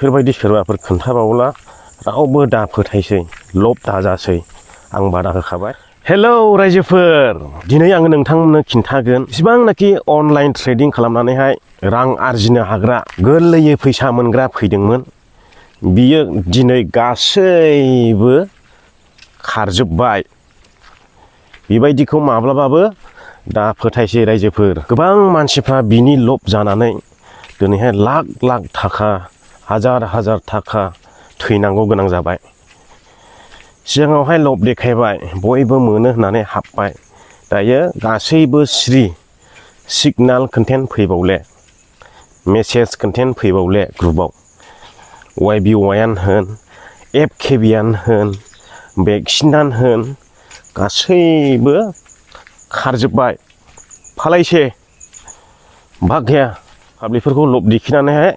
बेफोरबायदि सोरबाफोर खोन्थाबावला रावबो दा फोथायसै लब दाजासै आं बादा होखाबाय। हेलौ रायजोफोर, दिनै आङो नोंथांमोननो खिन्थागोन जेसेबांनाखि अनलाइन ट्रेडिं खालामनानैहाय रां आरजिनो हाग्रा गोरलैयै फैसा मोनग्रा फैदोंमोन बियो दिनै गासैबो खारजोब्बाय। बेबायदिखौ माब्लाबाबो दा फोथायसै रायजोफोर। गोबां मानसिफ्रा बिनि लब जानानै दिनैहाय लाख लाख थाखा हाजार हाजार थाखा थैनांगौ गोनां जाबाय। सिगाङावहाय लब देखायबाय बयबो मोनो होननानै हाबबाय, दायो गासैबो सिरि। सिगनाल कन्टेन्ट फैबावले, मेसेज कन्टेन्ट फैबावले ग्रुपाव। YBYआनो होन, FKBआनो होन, भेक्सिनानो होन, गासैबो खारजोब्बाय। फालायसे भाग गैया। पाब्लिकफोरखौ लब देखायनानैहाय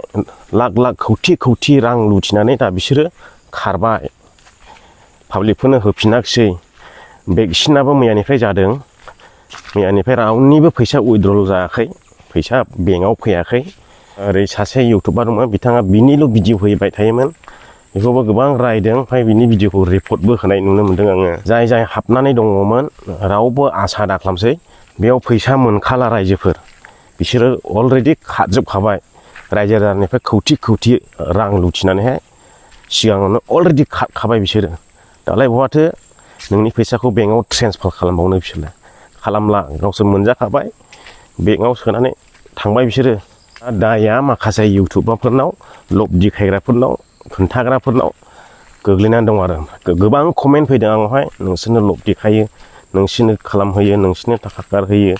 लाख लाख खौथि खौथि रां लुथिनानै दा बिसोरो खारबाय। पाब्लिकफोरनो होफिनाखिसै। भेक्सिनाबो मैयानिफ्राय जादों, मैयानिफ्राय रावनिबो फैसा उइद्रल जायाखै, फैसा बेंकआव फैयाखै। ओरै सासे इउटुबार दंमोन, बिथाङा बिनिल' भिडिअ होबाय थायोमोन, बेखौबो गोबां रायदों। ओमफ्राय बिनि भिडिअखौ रिपर्टबो होनाय नुनो मोन्दों आङो। जाय जाय हाबनानै दङमोन रावबो आसा दाखालामसै बेयाव फैसा मोनखाला रायजोफोर। बिसोरो अलरेडि खारजोबखाबाय। रायजो राजानिफ्राय खौथि खौथि रां लुथिनानैहाय सिगाङावनो अलरेडि खारखाबाय बिसोरो। दालाय बहाथो नोंनि फैसाखौ बेंकआव ट्रेन्सफार खालामबावनो बिसोरलाय? खालामला, गावसोर मोनजाखाबाय, बेंकआव सोनानै थांबाय बिसोरो। दाया माखासे इउटुबारफोरनाव, लब देखायग्राफोरनाव, खोन्थाग्राफोरनाव गोग्लैनानै दं आरो। गोबां कमेन्ट फैदों आंनावहाय, नोंसोरनो लब देखायो, नोंसोरनो खालामहोयो, नोंसोरनो थाखा गारहोयो,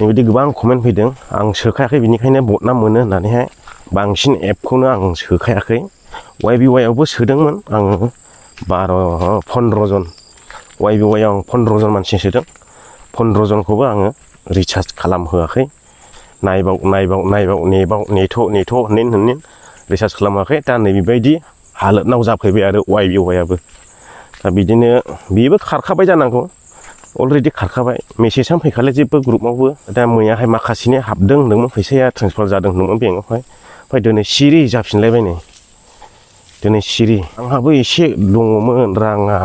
बेबायदि गोबां कमेन्ट फैदों। आं सोखायाखै, बिनिखायनो बदनाम मोनो होननानैहाय बांसिन एपखौनो आं सोखायाखै। YBYआवबो सोदोंमोन आङो 15 जन। YBYआव आं 15 जन मानसि सोदों। 15 जनखौबो आङो रिसार्ज खालामहोआखै। नायबाव नेथ' होननानै रिसार्ज खालामाखै। दा नैबेबायदि हालोदनाव जाफैबाय आरो YBYआबो। दा बिदिनो बेबो खारखाबाय जानांगौ, अलरेडि खारखाबाय। मेसेजआनो फैखाले जेबो ग्रुपआवबो। दा मैयाहाय माखासेनि हाबदों होनदोंमोन, फैसाया ट्रेन्सफार जादों होनदोंमोन बेंकआवहाय। ओमफ्राय दिनै सिरि जाफिनलायबाय नै, दिनै सिरि। आंहाबो एसे दङमोन राङा,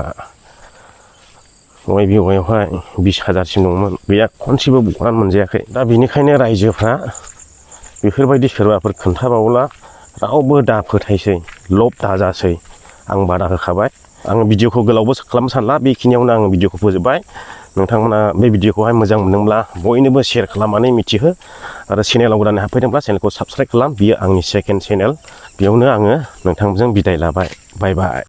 YBYआवहाय 20,000सिम दंमोन, गैया खनसेबो बख'नानै मोनजायाखै। दा बिनिखायनो रायजोफ्रा बेफोरबायदि सोरबाफोर खोन्थाबावला रावबो दा फोथायसै लब दाजासै आं बादा होखाबाय। आङो भिडिअखौ गोलावबो खालामनो सानला, बेखिनियावनो आङो भिडिअखौ फोजोबबाय। नोंथांमोना बे भिडिअखौहाय मोजां मोनदोंब्ला बयनोबो शेयार खालामनानै मिथिहो, आरो चेनेलाव गोदानै हाबफैदोंब्ला चेनेलखौ साबस्क्राइब खालाम। बियो आंनि सेकेन्ड चेनेल, बेयावनो आङो नोंथांजों बिदाय लाबाय। बाय बाय।